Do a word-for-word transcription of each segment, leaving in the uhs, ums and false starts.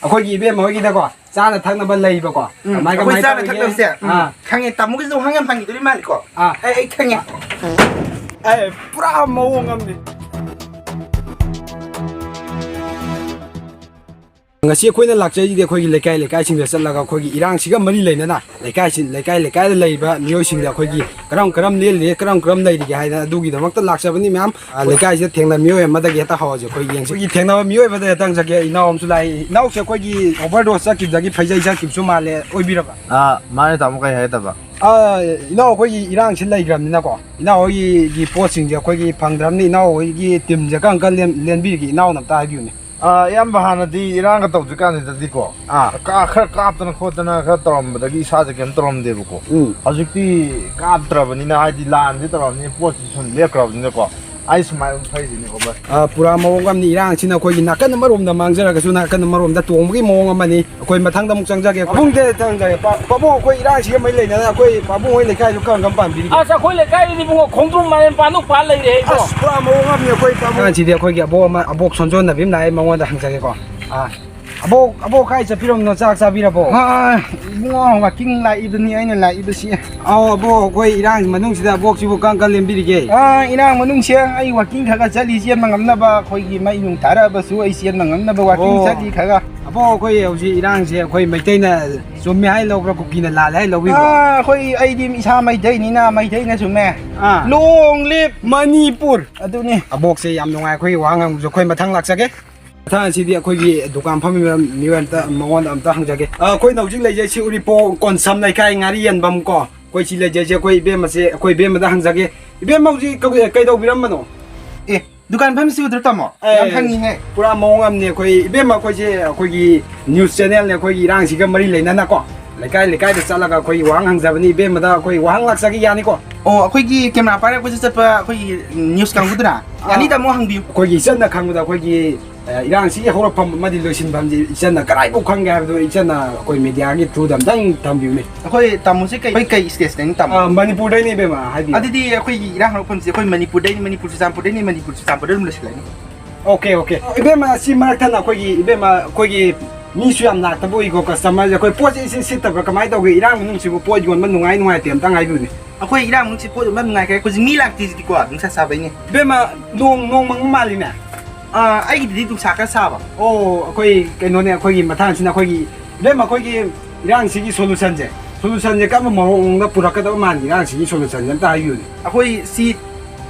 ꯑꯩꯈꯣꯏꯒꯤ ꯏꯕꯦꯝꯃ ꯍꯣꯏꯒꯤꯗꯀꯣ, ꯆꯥꯅ ꯊꯛꯅꯕ ꯂꯩꯕꯀꯣ꯫ ꯎꯝ, ꯀꯃꯥꯏ, ꯑꯩꯈꯣꯏ ꯀꯃꯥꯏ ꯆꯥꯅ ꯇꯧꯔꯤꯒꯦ? ꯊꯛꯅꯕꯁꯦ, ꯎꯝ, ꯑꯥ꯫ ꯈꯪꯉꯦ, ꯇꯥꯃꯣꯒꯤꯁꯨ ꯋꯥꯍꯪ ꯌꯥꯝ ꯍꯪꯈꯤꯗꯣꯔꯤ ꯃꯥꯜꯂꯤꯀꯣ꯫ ꯑꯥ꯫ ꯑꯩ, ꯑꯩ ꯈꯪꯉꯦ꯫ ꯑꯦ, ꯄꯨꯔꯥ ꯃꯑꯣꯡ ꯑꯃꯅꯤ꯫ ꯉꯁꯤ ꯑꯩꯈꯣꯏꯅ ꯂꯥꯛꯆꯔꯤꯁꯤꯗꯤ ꯑꯩꯈꯣꯏꯒꯤ ꯂꯩꯀꯥꯏ ꯂꯩꯀꯥꯏꯁꯤꯡꯗ ꯆꯠꯂꯒ ꯑꯩꯈꯣꯏꯒꯤ ꯏꯔꯥꯡꯁꯤꯒ ꯃꯔꯤ ꯂꯩꯅꯅ ꯂꯩꯀꯥꯏꯁꯤ, ꯂꯩꯀꯥꯏ ꯂꯩꯀꯥꯏꯗ ꯂꯩꯔꯤꯕ ꯃꯤꯑꯣꯏꯁꯤꯡꯗ ꯑꯩꯈꯣꯏꯒꯤ ꯀꯔꯝ ꯀꯔꯝ ꯂꯦꯜꯂꯤꯒꯦ, ꯀꯔꯝ ꯀꯔꯝ ꯂꯩꯔꯤꯒꯦ ꯍꯥꯏꯗꯅ ꯑꯗꯨꯒꯤꯗꯃꯛꯇ ꯂꯥꯛꯆꯕꯅꯤ ꯃꯌꯥꯝ꯫ ꯑ, ꯂꯩꯀꯥꯏꯁꯤꯗ ꯊꯦꯡꯅꯕ ꯃꯤꯑꯣꯏ ꯑꯃꯗꯒꯤ ꯍꯦꯛꯇ ꯍꯧꯔꯁꯦ꯫ ꯑꯩꯈꯣꯏ ꯌꯦꯡꯁꯤ꯫ ꯑꯩꯈꯣꯏꯒꯤ ꯊꯦꯡꯅꯕ ꯃꯤꯑꯣꯏ ꯑꯃꯗ ꯍꯦꯛꯇ ꯍꯪꯖꯒꯦ꯫ ꯏꯅꯥꯎ ꯑꯃꯁꯨ ꯂꯥꯛꯏ꯫ ꯏꯅꯥꯎꯁꯦ ꯑꯩꯈꯣꯏꯒꯤ overdose ꯆꯠꯈꯤꯕꯗꯒꯤ ꯐꯩꯖꯩ ꯆꯠꯈꯤꯕꯁꯨ ꯃꯥꯜꯂꯦ, ꯑꯣꯏꯕꯤꯔꯕ? ꯑꯥ, ꯃꯥꯅꯦ ꯇꯥꯃꯣ, ꯀꯩ ꯍꯥꯏꯒꯦ ꯇꯧꯕ? ꯑ, ꯏꯅꯥꯎ, ꯑꯩꯈꯣꯏꯒꯤ ꯏꯔꯥꯡꯁꯤ ꯂꯩꯈ꯭ꯔꯕꯅꯤꯅꯀꯣ, ꯏꯅꯥꯎ ꯍꯣꯏꯒꯤ ꯄꯣꯠꯁꯤꯡꯁꯦ ꯑꯩꯈꯣꯏꯒꯤ ꯐꯪꯗ꯭ꯔꯕꯅꯤ꯫ ꯏꯅꯥꯎ ꯍꯣꯏꯒꯤ teamꯁꯦ ꯀꯔꯝ ꯀꯔꯝ ꯂꯦꯟ-, ꯂꯦꯟꯕꯤꯔꯤꯒꯦ? ꯏꯅꯥꯎꯅ ꯑꯝꯇ ꯍꯥꯏꯕꯤꯌꯨꯅꯦ꯫ ꯑꯥ, ꯏꯌꯥꯝꯕ, ꯍꯥꯟꯅꯗꯤ ꯏꯔꯥꯡꯒ ꯇꯧꯗ꯭ꯔꯤꯀꯥꯟꯁꯤꯗꯗꯤꯀꯣ, ꯑꯥ꯫ ꯀꯥ-, ꯈꯔ ꯀꯥꯞꯇꯅ ꯈꯣꯠꯇꯅ ꯈꯔ ꯇꯧꯔꯝꯕꯗꯒꯤ ꯏꯁꯥꯁꯦ ꯀꯩꯝ ꯇꯧꯔꯝꯗꯦꯕꯀꯣ꯫ ꯎꯝ꯫ ꯍꯧꯖꯤꯛꯇꯤ ꯀꯥꯞꯇ꯭ꯔꯕꯅꯤꯅ, ꯍꯥꯏꯗꯤ ꯂꯥꯟꯁꯦ ꯇꯧꯔꯕꯅꯤꯅ, ꯄꯣꯠꯁꯤ ꯁꯨꯝ ꯂꯦꯞꯈ꯭ꯔꯕꯅꯤꯅꯀꯣ, ꯑꯩ ꯁꯨꯃꯥꯏꯅ ꯐꯩꯁꯤꯅꯤꯀꯣ ꯚꯥꯏ꯫ ꯑꯥ, ꯄꯨꯔꯥ ꯃꯑꯣꯡ ꯑꯃꯅꯤ꯫ ꯏꯔꯥꯡꯁꯤꯅ ꯑꯩꯈꯣꯏꯒꯤ ꯅꯥꯀꯟ ꯑꯃꯔꯣꯝꯗ ꯃꯥꯡꯖꯔꯒꯁꯨ ꯅꯥꯀꯟ ꯑꯃꯔꯣꯝꯗ ꯇꯣꯡꯕꯒꯤ ꯃꯑꯣꯡ ꯑꯃꯅꯤ꯫ ꯑꯩꯈꯣꯏ ꯃꯊꯪꯗ ꯑꯃꯨꯛ ꯆꯪꯖꯒꯦ꯫ ꯄꯥꯕꯨꯡꯗ ꯆꯪꯖꯒꯦ꯫ ꯄꯥ-, ꯄꯥꯕꯨꯡ, ꯑꯩꯈꯣꯏ ꯏꯔꯥꯡꯁꯤꯒ ꯃꯔꯤ ꯂꯩꯅꯅ ꯑꯩꯈꯣꯏ ꯄꯥꯕꯨꯡ ꯍꯣꯏ ꯂꯩꯀꯥꯏꯗꯨ ꯀꯔꯝ ꯀꯔꯝ ꯄꯥꯟꯕꯤꯔꯤꯒꯦ? ꯑꯁ, ꯑꯩꯈꯣꯏ ꯂꯩꯀꯥꯏꯗꯨꯗꯤ ꯏꯕꯨꯡꯉꯣ ꯈꯣꯡꯗ꯭ꯔꯨꯝ ꯃꯥꯂꯦꯝ ꯄꯥꯟꯗꯧ ꯄꯥꯟ ꯂꯩꯔꯦꯍꯦ ꯏꯕꯣ꯫ ꯑꯁ, ꯄꯨꯔꯥ ꯃꯑꯣꯡ ꯑꯃꯅꯤ ꯑꯩꯈꯣꯏ ꯄꯥꯕꯨꯡ꯫ ꯑꯉꯥꯡꯁꯤꯗꯤ ꯑꯩꯈꯣꯏꯒꯤ ꯑꯕꯣꯛ ꯑꯃ, ꯑꯕꯣꯛ ꯁꯣꯟꯖꯣꯟꯅꯕꯤ ꯑꯃ ꯂꯥꯛꯑꯦ, ꯃꯉꯣꯟꯗ ꯍꯪꯖꯒꯦꯀꯣ꯫ ꯑꯥ, ꯑꯕꯣꯛ, ꯑꯕꯣꯛ, ꯀꯥꯏ ꯆꯠꯄꯤꯔꯝꯅꯣ? ꯆꯥꯛ ꯆꯥꯕꯤꯔꯕꯣ? ꯑꯥ, ꯏꯕꯨꯡꯉꯣ, walking ꯂꯥꯛꯏꯕꯅꯤ ꯑꯩꯅ ꯂꯥꯛꯏꯕꯁꯤ꯫ ꯑꯧ, ꯑꯕꯣꯛ, ꯑꯩꯈꯣꯏ ꯏꯔꯥꯡ ꯃꯅꯨꯡꯁꯤꯗ ꯑꯕꯣꯛꯁꯤꯕꯨ ꯀꯔꯝ ꯀꯔꯝ ꯂꯦꯟꯕꯤꯔꯤꯒꯦ? ꯑꯥ, ꯏꯔꯥꯡ ꯃꯅꯨꯡꯁꯦ ꯑꯩ walking ꯈꯔ ꯈꯔ ꯆꯠꯂꯤ, ꯆꯦꯟꯕ ꯉꯝꯅꯕ꯫ ꯑꯩꯈꯣꯏꯒꯤ ꯃꯩ ꯅꯨꯡ ꯊꯥꯔꯛꯑꯕꯁꯨ ꯑꯩ ꯆꯦꯟꯕ ꯉꯝꯅꯕ walking ꯑꯣ꯫ ꯆꯠꯂꯤ ꯈꯔ ꯈꯔ꯫ ꯑꯕꯣꯛ, ꯑꯩꯈꯣꯏ ꯍꯧꯖꯤꯛ ꯏꯔꯥꯡꯁꯦ ꯑꯩꯈꯣꯏ ꯃꯩꯇꯩꯅ ꯆꯨꯝꯃꯦ ꯍꯥꯏ ꯂꯧꯕ꯭ꯔꯥ, ꯀꯨꯀꯤꯅ ꯂꯥꯜꯂꯦ ꯍꯥꯏ ꯂꯧꯕꯤꯕ꯭ꯔꯥ? ꯑꯥ, ꯑꯩꯈꯣꯏ, ꯑꯩꯗꯤ ꯏꯁꯥ ꯃꯩꯇꯩꯅꯤꯅ ꯃꯩꯇꯩꯅ ꯆꯨꯝꯃꯦ꯫ ꯑꯥ꯫ Long live Manipur! ꯑꯗꯨꯅꯤ꯫ ꯑꯕꯣꯛꯁꯦ ꯌꯥꯝ ꯅꯨꯡꯉꯥꯏ ꯑꯩꯈꯣꯏꯒꯤ ꯋꯥ ꯉꯥꯡꯕꯁꯨ꯫ ꯑꯩꯈꯣꯏ ꯃꯊꯪ ꯂꯥꯛꯆꯒꯦ꯫ ꯃꯊꯪ ꯑꯁꯤꯗꯤ ꯑꯩꯈꯣꯏꯒꯤ ꯗꯨꯀꯥꯟ ꯐꯝꯃꯤꯕ ꯃꯤꯑꯣꯏ ꯑꯝꯇ, ꯃꯉꯣꯟꯗ ꯑꯝꯇ ꯍꯪꯖꯒꯦ꯫ ꯑ, ꯑꯩꯈꯣꯏꯅ ꯍꯧꯖꯤꯛ ꯂꯩꯖꯩꯁꯤ ꯎꯔꯤꯄꯣꯛ ꯀꯣꯟꯁꯝ ꯂꯩꯀꯥꯏ ꯉꯥꯔꯤ ꯌꯦꯟꯐꯝ ꯀꯣ꯫ ꯑꯩꯈꯣꯏ ꯁꯤ ꯂꯩꯖꯩꯁꯦ ꯑꯩꯈꯣꯏ ꯏꯕꯦꯝꯃꯁꯦ, ꯑꯩꯈꯣꯏ ꯏꯕꯦꯝꯃꯗ ꯍꯪꯖꯒꯦ꯫ ꯏꯕꯦꯝꯃ ꯍꯧꯖꯤꯛ ꯀꯩ-, ꯀꯩꯗꯧꯕꯤꯔꯝꯕꯅꯣ? ꯑꯦ, ꯗꯨꯀꯥꯟ ꯐꯝꯃꯤꯁꯤ ꯎꯗ꯭ꯔꯣ ꯇꯥꯃꯣ? ꯑꯦ, ꯌꯥꯝ ꯍꯪꯉꯤꯍꯦ꯫ ꯄꯨꯔꯥ ꯃꯑꯣꯡ ꯑꯃꯅꯤ꯫ ꯑꯩꯈꯣꯏ ꯏꯕꯦꯝꯃ ꯑꯩꯈꯣꯏꯁꯦ ꯑꯩꯈꯣꯏꯒꯤ news channelꯅꯦ, ꯑꯩꯈꯣꯏꯒꯤ ꯏꯔꯥꯡꯁꯤꯒ ꯃꯔꯤ ꯂꯩꯅꯅꯀꯣ꯫ ꯂꯩꯀꯥꯏ ꯂꯩꯀꯥꯏꯗ ꯆꯠꯂꯒ ꯑꯩꯈꯣꯏ ꯋꯥꯍꯪ ꯍꯪꯖꯕꯅꯤ꯫ ꯏꯕꯦꯝꯃꯗ ꯑꯩꯈꯣꯏ ꯋꯥꯍꯪ ꯂꯥꯛꯆꯒꯦ, ꯌꯥꯅꯤꯀꯣ? ꯑꯣ, ꯑꯩꯈꯣꯏꯒꯤ camera ꯄꯥꯏꯔꯛꯄꯁꯤ ꯆꯠꯄ ꯑꯩꯈꯣꯏꯒꯤ news ꯀꯥꯡꯕꯨꯗꯨꯔꯥ? ꯑꯥ꯫ ꯌꯥꯅꯤ ꯇꯥꯃꯣ, ꯍꯪꯕꯤꯌꯨ꯫ ꯑꯩꯈꯣꯏꯒꯤ ꯏꯆꯟꯅ ꯈꯪꯕꯗ ꯑꯩꯈꯣꯏꯒꯤ ꯑ, ꯏꯔꯥꯡꯁꯤꯒꯤ ꯍꯧꯔꯛꯐꯝ ꯑꯃꯗꯤ ꯂꯣꯏꯁꯤꯟꯐꯝꯁꯤ ꯏꯆꯟꯅ ꯀꯗꯥꯏꯐꯥꯎ ꯈꯪꯒꯦ ꯍꯥꯏꯕꯗꯨ ꯏꯆꯟꯅ ꯑꯩꯈꯣꯏ mediaꯒꯤ throughꯗ ꯑꯝꯇꯪ ꯊꯝꯕꯤꯌꯨꯅꯦ꯫ ꯑꯩꯈꯣꯏ ꯇꯥꯃꯣꯁꯦ ꯀꯩ, ꯑꯩꯈꯣꯏ ꯀꯩ stateꯇꯩꯅꯣ ꯇꯥꯃꯣ? ꯑ, ꯃꯅꯤꯄꯨꯔꯗꯩꯅꯦ ꯏꯕꯦꯝꯃ, ꯍꯥꯏꯕꯤꯌꯨ꯫ ꯑꯗꯨꯗꯤ ꯑꯩꯈꯣꯏꯒꯤ ꯏꯔꯥꯡ ꯍꯧꯔꯛꯐꯝꯁꯦ ꯑꯩꯈꯣꯏ ꯃꯅꯤꯄꯨꯔꯗꯩꯅꯤ, ꯃꯅꯤꯄꯨꯔ ꯆꯨꯔꯆꯥꯟꯄꯨꯔꯗꯩꯅꯤ, ꯃꯅꯤꯄꯨꯔ ꯆꯨꯔꯆꯥꯟꯄꯨꯔꯗꯩ ꯑꯗꯨꯝ ꯂꯣꯏꯁꯤꯜꯂꯅꯤ꯫ Okay, okay꯫ ꯏꯕꯦꯝꯃ, ꯁꯤ ꯃꯔꯛꯊꯠꯅ ꯑꯩꯈꯣꯏꯒꯤ ꯏꯕꯦꯝꯃ, ꯑꯩꯈꯣꯏꯒꯤ ꯃꯤꯁꯨ ꯌꯥꯝ ꯂꯥꯛꯇꯕ ꯎꯏꯀꯣ, ꯀꯁꯇꯃꯔꯁꯦ꯫ ꯑꯩꯈꯣꯏ ꯄꯣꯠꯁꯦ ꯏꯁꯤꯠ ꯁꯤꯠꯇꯕ꯭ꯔꯥ, ꯀꯃꯥꯏꯅ ꯇꯧꯒꯦ? ꯏꯔꯥꯡ ꯃꯅꯨꯡꯁꯤꯕꯨ ꯄꯣꯠ ꯌꯣꯟꯕ ꯅꯨꯡꯉꯥꯏ ꯅꯨꯡꯉꯥꯏꯇꯦ ꯑꯝꯇꯪ ꯍꯥꯏꯕꯤꯌꯨꯅꯦ꯫ ꯑꯩꯈꯣꯏ ꯏꯔꯥꯡ ꯃꯅꯨꯡꯁꯤ ꯄꯣꯠ ꯌꯣꯟꯕ ꯅꯨꯡꯉꯥꯏꯈ꯭ꯔꯦ꯫ ꯍꯧꯖꯤꯛ ꯃꯤ ꯂꯥꯛꯇ꯭ꯔꯤꯁꯤꯗꯤꯀꯣ, ꯅꯨꯡꯁꯥ ꯁꯥꯕꯩꯅꯦ꯫ ꯏꯕꯦꯝꯃ, ꯅꯣꯡ, ꯅꯣꯡ ꯃꯪꯕ ꯃꯥꯜꯂꯤꯅꯦ꯫ ꯑꯥ, ꯑꯩꯒꯤꯗꯨꯗꯤ ꯅꯨꯡꯁꯥ ꯈꯔ ꯁꯥꯕ꯫ ꯑꯣ, ꯑꯩꯈꯣꯏ ꯀꯩꯅꯣꯅꯦ, ꯑꯩꯈꯣꯏꯒꯤ ꯃꯊꯪꯁꯤꯅ ꯑꯩꯈꯣꯏꯒꯤ, ꯏꯕꯦꯝꯃ, ꯑꯩꯈꯣꯏꯒꯤ ꯏꯔꯥꯡꯁꯤꯒꯤ ꯁꯣꯂꯨꯁꯟꯁꯦ, ꯁꯣꯂꯨꯁꯟꯁꯦ ꯀꯔꯝꯕ ꯃꯑꯣꯡꯗ ꯄꯨꯔꯛꯀꯗꯕ ꯃꯥꯟꯒꯦ? ꯏꯔꯥꯡꯁꯤꯒꯤ ꯁꯣꯂꯨꯁꯟꯁꯦ ꯑꯝꯇ ꯍꯥꯏꯕꯤꯌꯨꯅꯦ꯫ ꯑꯩꯈꯣꯏ ꯁꯤ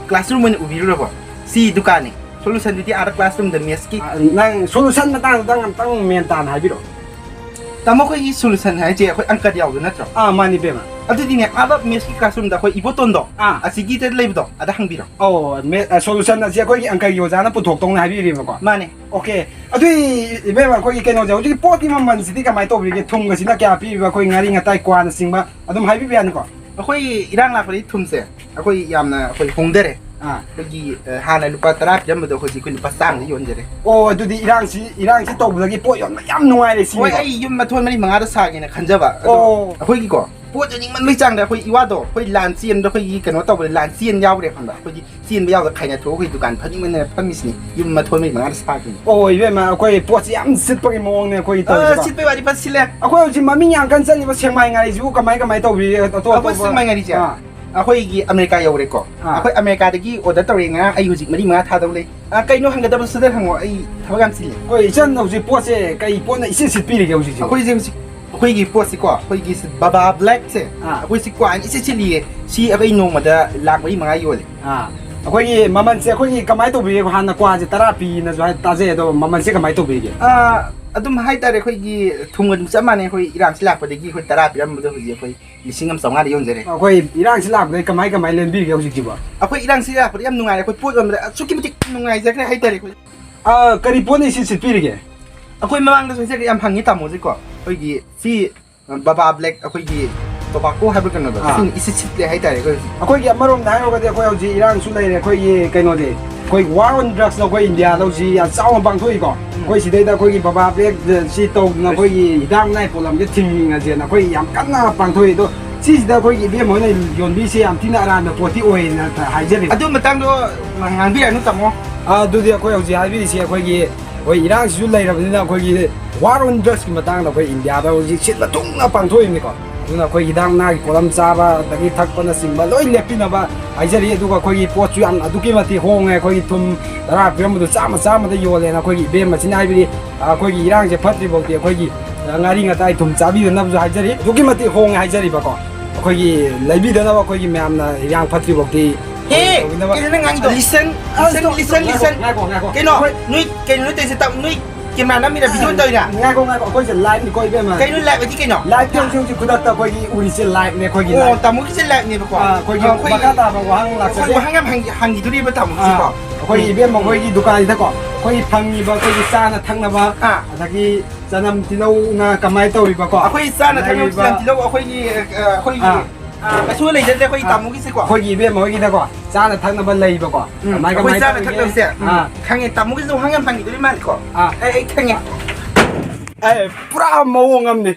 ꯀ꯭ꯂꯥꯁꯔꯨꯝ ꯑꯣꯏꯅ ꯎꯕꯤꯔꯨꯔꯕꯣ? ꯁꯤ ꯗꯨꯀꯥꯟꯅꯤ꯫ ꯁꯣꯂꯨꯁꯟꯗꯨꯗꯤ ꯑꯥꯗ ꯀ꯭ꯂꯥꯁꯔꯨꯝꯗ ꯃꯦꯠꯁꯀꯤ꯫ ꯑ, ꯅꯪ ꯁꯣꯂꯨꯁꯟ ꯃꯇꯥꯡꯗꯨꯗꯪ ꯑꯝꯇꯪ ꯃꯦꯟ ꯇꯥꯅ ꯍꯥꯏꯕꯤꯔꯛꯑꯣ꯫ ꯇꯥꯃꯣ, ꯑꯩꯈꯣꯏꯒꯤ ꯁꯣꯂꯨꯁꯟ ꯍꯥꯏꯁꯦ ꯑꯩꯈꯣꯏ ꯑꯪꯀꯗ ꯌꯥꯎꯕꯗꯣ ꯅꯠꯇ꯭ꯔꯣ? ꯑꯥ, ꯃꯥꯅꯤ, ꯏꯕꯦꯝꯃ꯫ ꯑꯗꯨꯗꯤꯅꯦ, ꯑꯥꯗ ꯃꯦꯠꯁꯀꯤ ꯀ꯭ꯂꯥꯁꯔꯨꯝꯗ ꯑꯩꯈꯣꯏ ꯏꯕꯣꯇꯣꯟꯗꯣ, ꯑꯥ꯫ ꯑꯁꯤꯒꯤꯗ ꯂꯩꯕꯗꯣ, ꯑꯗ ꯍꯪꯕꯤꯔꯣ꯫ ꯑꯣ, ꯃꯦ-, ꯑ, ꯁꯣꯂꯨꯁꯟ ꯑꯁꯤ ꯑꯩꯈꯣꯏꯒꯤ ꯑꯪꯀꯒꯤ ꯑꯣꯖꯥꯅ ꯄꯨꯊꯣꯛꯇꯧꯅꯦ ꯍꯥꯏꯕꯤꯔꯤꯕꯀꯣ? ꯃꯥꯅꯦ꯫ ꯑꯣꯀꯦ꯫ ꯑꯗꯨꯏ, ꯏꯕꯦꯝꯃ, ꯑꯩꯈꯣꯏꯒꯤ ꯀꯩꯅꯣꯁꯦ, ꯍꯧꯖꯤꯛꯀꯤ ꯄꯣꯠꯀꯤ ꯃꯃꯜꯁꯤꯗꯤ ꯀꯃꯥꯏꯅ ꯇꯧꯕꯤꯒꯦ? ꯊꯨꯝꯒꯁꯤꯅ ꯀꯌꯥ ꯄꯤꯔꯤꯕ? ꯑꯩꯈꯣꯏ ꯉꯥꯔꯤ ꯉꯇꯥꯏ, ꯀ꯭ꯋꯥꯅꯆꯤꯡꯕ ꯑꯗꯨꯝ ꯍꯥꯏꯕꯤꯕ ꯌꯥꯅꯤꯀꯣ? ꯑꯩꯈꯣꯏ ꯏꯔꯥꯡ ꯂꯥꯛꯄꯗꯒꯤ ꯊꯨꯝꯁꯦ ꯑꯩꯈꯣꯏ ꯌꯥꯝꯅ ꯑꯩꯈꯣꯏ ꯍꯣꯡꯊꯔꯦ꯫ ꯑꯥ꯫ ꯑꯩꯈꯣꯏꯒꯤ, ꯑ, ꯍꯥꯟꯅ ꯂꯨꯄꯥ ꯇꯔꯥ ꯄꯤꯔꯝꯕꯗꯣ ꯍꯧꯖꯤꯛ ꯑꯩꯈꯣꯏ ꯂꯨꯄꯥ ꯆꯥꯝꯃꯗ ꯌꯣꯟꯖꯔꯦ꯫ ꯑꯣ, ꯑꯗꯨꯗꯤ ꯏꯔꯥꯡꯁꯤ, ꯏꯔꯥꯡꯁꯤ ꯇꯧꯕꯗꯒꯤ ꯄꯣꯠ ꯌꯣꯟꯕ ꯌꯥꯝ ꯅꯨꯡꯉꯥꯏꯔꯦ ꯍꯣꯏ, ꯁꯤꯅꯦꯕ? ꯑꯩ ꯌꯨꯝ ꯃꯊꯣꯟ ꯃꯔꯤ ꯃꯉꯥꯗ ꯁꯥꯒꯦꯅ ꯈꯟꯖꯕ꯫ ꯑꯗꯣ ꯑꯣ꯫ ꯑꯩꯈꯣꯏꯒꯤꯀꯣ, ꯄꯣꯠ ꯌꯣꯟꯅꯤꯡꯃꯟꯕꯩ ꯆꯥꯡꯗ ꯑꯩꯈꯣꯏ ꯏꯋꯥꯗꯣ, ꯑꯩꯈꯣꯏ ꯂꯥꯟ ꯆꯦꯟꯕꯗ ꯑꯩꯈꯣꯏꯒꯤ ꯀꯩꯅꯣ ꯇꯧꯕꯗ ꯂꯥꯟ ꯆꯦꯟ ꯌꯥꯎꯈ꯭ꯔꯦ ꯈꯪꯕ꯭ꯔꯥ? ꯑꯩꯈꯣꯏꯒꯤ ꯆꯦꯟꯕ ꯌꯥꯎꯗ ꯈꯥꯏꯅ ꯊꯣꯛꯑ ꯑꯩꯈꯣꯏ ꯗꯨꯀꯥꯟ ꯐꯝꯅꯤꯡꯃꯟꯗꯅ ꯐꯝꯃꯤꯁꯤꯅꯤ꯫ ꯌꯨꯝ ꯃꯊꯣꯟ ꯃꯔꯤ ꯃꯉꯥꯗ ꯁꯥꯈꯤꯅꯤ꯫ ꯑꯣ, ꯏꯕꯦꯝꯃ, ꯑꯩꯈꯣꯏ ꯄꯣꯠꯁꯤ ꯌꯥꯝ ꯁꯤꯠꯄꯒꯤ ꯃꯑꯣꯡꯅꯦ ꯑꯩꯈꯣꯏꯒꯤ ꯑ, ꯇꯧꯔꯤꯁꯤꯀꯣ꯫ ꯁꯤꯠꯄꯩ ꯋꯥꯗꯤ ꯐꯖ ꯁꯤꯠꯂꯦ꯫ ꯑꯩꯈꯣꯏ ꯍꯧꯖꯤꯛ ꯃꯃꯤꯡ ꯌꯥꯝ ꯀꯟꯅ ꯆꯠꯂꯤꯕ ꯁꯦꯛꯃꯥꯏ ꯉꯥꯔꯤꯁꯤꯕꯨ ꯀꯃꯥꯏ, ꯀꯃꯥꯏ ꯇꯧꯕꯤꯔꯤ? ꯑꯇꯣꯞ ꯑꯩꯈꯣꯏ ꯑꯇꯣꯞꯄ ꯁꯦꯛꯃꯥꯏ ꯉꯥꯔꯤꯁꯦ ꯑꯥ꯫ ꯑꯩꯈꯣꯏꯒꯤ ꯑꯃꯦꯔꯤꯀꯥ ꯌꯧꯔꯦꯀꯣ꯫ ꯑꯥ꯫ ꯑꯩꯈꯣꯏ ꯑꯃꯦꯔꯤꯀꯥꯗꯒꯤ ꯑꯣꯔꯗꯔ ꯇꯧꯔꯦ ꯉꯔꯥꯡ, ꯑꯩ ꯍꯧꯖꯤꯛ ꯃꯔꯤ ꯃꯉꯥ ꯊꯥꯗꯧ ꯂꯩ꯫ ꯑ, ꯀꯩꯅꯣ ꯍꯪꯒꯗꯕ ꯁꯠ ꯁꯠ ꯍꯪꯉꯣ, ꯑꯩ ꯊꯕꯛ ꯌꯥꯝ ꯆꯤꯜꯂꯦ꯫ ꯍꯣꯏ, ꯏꯆꯟ, ꯍꯧꯖꯤꯛ ꯄꯣꯠꯁꯦ ꯀꯩ ꯄꯣꯠꯅ ꯏꯁꯤꯠ ꯁꯤꯠꯄꯤꯔꯤꯒꯦ ꯍꯧꯖꯤꯛꯁꯤꯕꯨ? ꯑꯩꯈꯣꯏꯁꯦ ꯍꯧꯖꯤꯛ, ꯑꯩꯈꯣꯏꯒꯤ ꯄꯣꯠꯁꯤꯀꯣ, ꯑꯩꯈꯣꯏꯒꯤ ꯕꯕꯥ ꯕ꯭ꯂꯦꯛꯁꯦ, ꯑꯥ꯫ ꯑꯩꯈꯣꯏꯁꯤ ꯀ꯭ꯋꯥꯏꯅ ꯏꯁꯤꯠ ꯁꯤꯠꯂꯤꯌꯦ꯫ ꯁꯤ ꯑꯩꯈꯣꯏ ꯅꯣꯡꯃꯗ ꯂꯥꯛ ꯃꯔꯤ ꯃꯉꯥ ꯌꯣꯜꯂꯦ꯫ ꯑꯥ꯫ ꯑꯩꯈꯣꯏꯒꯤ ꯃꯃꯜꯁꯦ ꯑꯩꯈꯣꯏꯒꯤ ꯀꯃꯥꯏꯅ ꯇꯧꯕꯤꯒꯦ? ꯍꯥꯟꯅ ꯀ꯭ꯋꯥꯁꯦ ꯇꯔꯥ ꯄꯤꯅꯁꯨ ꯍꯥꯏ, ꯇꯥꯖꯩ, ꯑꯗꯣ ꯃꯃꯜꯁꯦ ꯀꯃꯥꯏꯅ ꯇꯧꯕꯤꯒꯦ? ꯑꯥ, ꯑꯗꯨꯝ ꯍꯥꯏꯇꯥꯔꯦ, ꯑꯩꯈꯣꯏꯒꯤ ꯊꯨꯝꯒ ꯑꯗꯨꯝ ꯆꯞ ꯃꯥꯟꯅꯩ꯫ ꯑꯩꯈꯣꯏ ꯏꯔꯥꯡꯁꯤ ꯂꯥꯛꯄꯗꯒꯤ ꯑꯩꯈꯣꯏ ꯇꯔꯥ ꯄꯤꯔꯝꯕꯗꯣ ꯍꯧꯖꯤꯛ ꯑꯩꯈꯣꯏ ꯂꯤꯁꯤꯡ ꯑꯃ ꯆꯥꯝꯃꯉꯥꯗ ꯌꯣꯟꯖꯔꯦ꯫ ꯑꯩꯈꯣꯏ ꯏꯔꯥꯡꯁꯤ ꯂꯥꯛꯄꯗꯒꯤ ꯀꯃꯥꯏ ꯀꯃꯥꯏ ꯂꯦꯟꯕꯤꯔꯤꯒꯦ ꯍꯧꯖꯤꯛꯁꯤꯕꯣ? ꯑꯩꯈꯣꯏ ꯏꯔꯥꯡꯁꯤ ꯂꯥꯛꯄꯗ ꯌꯥꯝ ꯅꯨꯡꯉꯥꯏꯔꯦ꯫ ꯑꯩꯈꯣꯏ ꯄꯣꯠ ꯌꯣꯟꯕꯗ ꯑꯁꯨꯛꯀꯤ ꯃꯇꯤꯛ ꯅꯨꯡꯉꯥꯏꯖꯈ꯭ꯔꯦ ꯍꯥꯏꯇꯥꯔꯦ ꯑꯩꯈꯣꯏ꯫ ꯑ, ꯀꯔꯤ ꯄꯣꯠꯅ ꯏꯁꯤꯠ ꯁꯤꯠꯄꯤꯔꯤꯒꯦ? ꯑꯩꯈꯣꯏ ꯃꯃꯥꯡꯗꯁꯨ ꯍꯥꯏꯖꯔꯦ, ꯌꯥꯝ ꯍꯪꯉꯤ ꯇꯥꯃꯣꯁꯦꯀꯣ꯫ ꯑꯩꯈꯣꯏꯒꯤ ꯁꯤ, ꯑ, ꯕꯕꯥ ꯕ꯭ꯂꯦꯛ, ꯑꯩꯈꯣꯏꯒꯤ ꯇꯣꯕꯥꯀꯣ ꯍꯥꯏꯕ ꯀꯩꯅꯣꯗꯣ, ꯑꯥ꯫ ꯁꯤꯅ ꯏꯁꯤꯠ ꯁꯤꯠꯂꯦ ꯍꯥꯏꯇꯥꯔꯦ ꯑꯩꯈꯣꯏ ꯍꯧꯖꯤꯛ꯫ ꯑꯩꯈꯣꯏꯒꯤ ꯑꯃꯔꯣꯝꯗ ꯍꯥꯏꯔꯨꯔꯒꯗꯤ ꯑꯩꯈꯣꯏ ꯍꯧꯖꯤꯛ ꯏꯔꯥꯡꯁꯨ ꯂꯩꯔꯦ, ꯑꯩꯈꯣꯏꯒꯤ ꯀꯩꯅꯣꯗꯤ, ꯑꯩꯈꯣꯏ War on Drugs ꯅ ꯑꯩꯈꯣꯏ ꯏꯟꯗꯤꯌꯥꯗ ꯍꯧꯖꯤꯛ ꯌꯥꯝ ꯆꯥꯎꯅ ꯄꯥꯡꯊꯣꯛꯏꯀꯣ꯫ ꯎꯝ꯫ ꯑꯩꯈꯣꯏ ꯁꯤꯗꯩꯗ ꯑꯩꯈꯣꯏꯒꯤ ꯕꯕꯥ ꯕ꯭ꯂꯦꯛ ꯁꯤ ꯇꯧꯗꯅ ꯑꯩꯈꯣꯏꯒꯤ ꯍꯤꯗꯥꯛ ꯃꯅꯥꯏ ꯄꯣꯠꯂꯝꯁꯦ ꯊꯤꯡꯉꯁꯦꯅ ꯑꯩꯈꯣꯏ ꯌꯥꯝ ꯀꯟꯅ ꯄꯥꯡꯊꯣꯛꯏ꯫ ꯑꯗꯣ ꯁꯤꯁꯤꯗ ꯑꯩꯈꯣꯏꯒꯤ ꯏꯕꯦꯝ ꯍꯣꯏꯅ ꯌꯣꯟꯕꯤꯁꯦ ꯌꯥꯝ ꯊꯤꯅ ꯑꯔꯥꯟꯕ ꯄꯣꯠꯇꯤ ꯑꯣꯏꯌꯦꯅ ꯍꯥꯏꯖꯔꯤ꯫ ꯑꯗꯨ ꯃꯇꯥꯡꯗꯣ ꯉꯥꯡꯕꯤꯔꯛꯑꯅꯨ ꯇꯥꯃꯣ꯫ ꯑꯗꯨꯗꯤ ꯑꯩꯈꯣꯏ ꯍꯧꯖꯤꯛ ꯍꯥꯏꯕꯤꯔꯤꯁꯤ ꯑꯩꯈꯣꯏꯒꯤ ꯑꯩꯈꯣꯏ ꯏꯔꯥꯡꯁꯤꯁꯨ ꯂꯩꯔꯕꯅꯤꯅ ꯑꯩꯈꯣꯏꯒꯤ ꯋꯥꯔ ꯑꯣꯟ ꯗ꯭ꯔꯛꯁꯀꯤ ꯃꯇꯥꯡꯗ ꯑꯩꯈꯣꯏ ꯏꯟꯗꯤꯌꯥꯗ ꯍꯧꯖꯤꯛ ꯁꯤꯟꯕ ꯊꯨꯡꯅ ꯄꯥꯡꯊꯣꯛꯏꯕꯅꯤꯀꯣ꯫ ꯑꯗꯨꯅ ꯑꯩꯈꯣꯏ ꯍꯤꯗꯥꯛ ꯅꯥꯒꯤ ꯄꯣꯠꯂꯝ ꯆꯥꯕ ꯑꯗꯒꯤ ꯊꯛꯄꯅꯆꯤꯡꯕ ꯂꯣꯏ ꯂꯦꯞꯄꯤꯅꯕ ꯍꯥꯏꯖꯔꯤ꯫ ꯑꯗꯨꯒ ꯑꯩꯈꯣꯏꯒꯤ ꯄꯣꯠꯁꯨ ꯌꯥꯝ ꯑꯗꯨꯛꯀꯤ ꯃꯇꯤꯛ ꯍꯣꯡꯉꯦ꯫ ꯑꯩꯈꯣꯏꯒꯤ ꯊꯨꯝ ꯇꯔꯥ ꯄꯤꯔꯝꯕꯗꯣ ꯆꯥꯝꯃ ꯆꯥꯝꯃꯗ ꯌꯣꯜꯂꯦꯅ ꯑꯩꯈꯣꯏꯒꯤ ꯏꯕꯦꯝꯃꯁꯤꯅ ꯍꯥꯏꯕꯗꯤ, ꯑꯩꯈꯣꯏꯒꯤ ꯏꯔꯥꯡꯁꯦ ꯐꯠꯇ꯭ꯔꯤꯐꯥꯎꯗꯤ ꯑꯩꯈꯣꯏꯒꯤ ꯉꯥꯔꯤ ꯉꯇꯥꯏ ꯊꯨꯝ ꯆꯥꯕꯤꯗꯅꯕꯁꯨ ꯍꯥꯏꯖꯔꯤ꯫ ꯑꯗꯨꯛꯀꯤ ꯃꯇꯤꯛ ꯍꯣꯡꯉꯦ ꯍꯥꯏꯖꯔꯤꯕꯀꯣ꯫ ꯑꯩꯈꯣꯏꯒꯤ ꯂꯩꯕꯤꯗꯅꯕ ꯑꯩꯈꯣꯏꯒꯤ ꯃꯌꯥꯝꯅ ꯏꯔꯥꯡ ꯐꯠꯇ꯭ꯔꯤꯐꯥꯎꯗꯤ ꯍꯦ, ꯇꯧꯕꯤꯅꯕ꯫ ꯀꯩꯅꯣ ꯅꯪ ꯉꯥꯡꯉꯤꯗꯣ? Listen, listen, listen, listen. ꯉꯥꯏꯈꯣ, ꯉꯥꯏꯈꯣ꯫ ꯀꯩꯅꯣ? ꯅꯣꯏ ꯀꯩꯅꯣ ꯅꯣꯏ ꯇꯧꯔꯤꯁꯦ? ꯇꯞ-, ꯅꯣꯏ ꯀꯦꯃꯦꯔꯥ ꯅꯝꯃꯤꯔ, ꯚꯤꯗꯤꯑꯣ ꯇꯧꯔꯤꯔ? ꯉꯥꯏꯈꯣ, ꯉꯥꯏꯈꯣ, ꯑꯩꯈꯣꯏꯁꯦ live ꯅꯤꯀꯣ, ꯏꯕꯦꯝꯃ꯫ ꯀꯩꯅꯣ live ꯑꯗꯤ ꯀꯩꯅꯣ? Live ꯇꯤ ꯍꯧꯖꯤꯛ ꯍꯧꯖꯤꯛ ꯈꯨꯗꯛꯇ ꯑꯩꯈꯣꯏꯒꯤ ꯎꯔꯤꯁꯦ live ꯅꯦ, ꯑꯩꯈꯣꯏꯒꯤ ꯑꯣ, live꯫ ꯇꯥꯃꯣꯒꯤꯁꯦ live ꯅꯦꯕꯀꯣ? ꯑꯥ, ꯑꯩꯈꯣꯏꯒꯤ ꯑꯩꯈꯣꯏ, ꯃꯈꯥ ꯇꯥꯕ ꯋꯥꯍꯪ ꯑꯩꯈꯣꯏ ꯂꯥꯛꯆꯒꯦ꯫ ꯋꯥꯍꯪ ꯌꯥꯝ ꯍꯪꯈꯤ-, ꯍꯪꯈꯤꯗꯣꯔꯤꯕ ꯇꯥꯃꯣꯒꯤꯁꯦꯀꯣ? ꯑꯥ, ꯑꯩꯈꯣꯏꯒꯤ ꯏꯕꯦꯝꯃ ꯍꯣꯏꯒꯤ ꯗꯨꯀꯥꯟꯁꯤꯗꯀꯣ ꯑꯩꯈꯣꯏꯒꯤ ꯐꯪꯉꯤꯕ ꯑꯩꯈꯣꯏꯒꯤ ꯆꯥꯅ ꯊꯛꯅꯕ, ꯑꯥ꯫ ꯑꯗꯒꯤ ꯆꯅꯝ ꯇꯤꯜꯍꯧ ꯉꯥ ꯀꯃꯥꯏꯅ ꯇꯧꯔꯤꯕꯀꯣ? ꯑꯩꯈꯣꯏ ꯆꯥꯅ ꯊꯛꯅꯕ ꯂꯩꯔꯤꯕ ꯆꯅꯝ ꯇꯤꯜꯍꯧ ꯑꯩꯈꯣꯏꯒꯤ, ꯑ, ꯑꯩꯈꯣꯏꯒꯤ, ꯑꯥ꯫ ꯑ, ꯀꯩꯁꯨ ꯂꯩꯖꯗ꯭ꯔꯦ ꯑꯩꯈꯣꯏꯒꯤ ꯑꯥ꯫ ꯇꯥꯃꯣꯒꯤꯁꯦꯀꯣ? ꯑꯩꯈꯣꯏꯒꯤ ꯏꯕꯦꯝꯃ ꯍꯣꯏꯒꯤꯗꯀꯣ ꯆꯥꯅ ꯊꯛꯅꯕ ꯂꯩꯕꯀꯣ꯫ ꯎꯝ, ꯀꯃꯥꯏ, ꯑꯩꯈꯣꯏ ꯀꯃꯥꯏ ꯆꯥꯅ ꯇꯧꯔꯤꯒꯦ? ꯊꯛꯅꯕꯁꯦ ꯑꯥ꯫ ꯈꯪꯉꯦ꯫ ꯇꯥꯃꯣꯒꯤꯁꯨ ꯋꯥꯍꯪ ꯌꯥꯝ ꯍꯪꯈꯤꯗꯣꯔꯤ ꯃꯥꯜꯂꯦꯀꯣ? ꯑꯥ꯫ ꯑꯩ, ꯑꯩ ꯈꯪꯉꯦ꯫ ꯑꯦ, ꯄꯨꯔꯥ ꯃꯑꯣꯡ ꯑꯃꯅꯤ꯫